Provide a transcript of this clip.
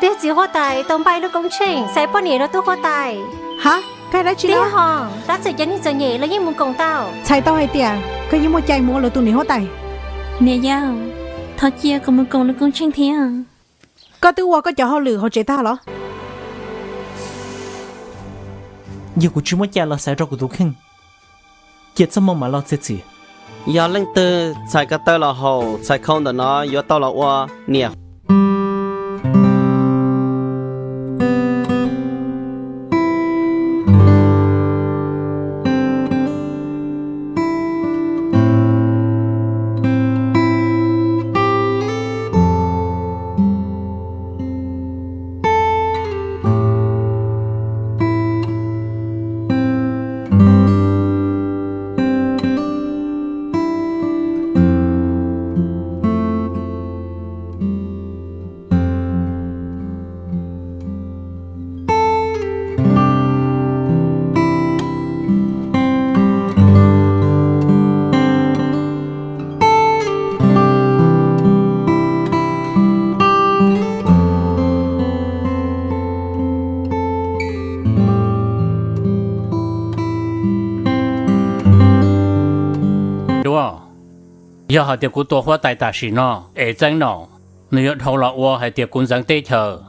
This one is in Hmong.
Txiv huab tais tau npaj lub koob tsheej xaiv poj niam rau tub huab tais. Ha, koj hais dab tsi no? Hos tab txawm cov neeg txom nyem los yeej mus koom tau. Txhais tau hais tias koj yeej muaj cai mus ua lawv tus niam huab tais. Niam yau, thov cia kuv mus koom lub koob tsheej thiab. Koj twb ua koj cov hauj lwm hauv tsev tag los? Yog kuv tsis muaj cai los xaiv rau kuv tus kheej, cia txoj hmoo mam los txiav txim. Yog leej twg txhais ko taw los haum txhais khau ntawm no yuav tau los ua niam. Duab, yog hais tias kuv tua huab tais tam sim no es txeeb no, nws yuav dhau los ua hais tias kuv ntxeev teb chaws.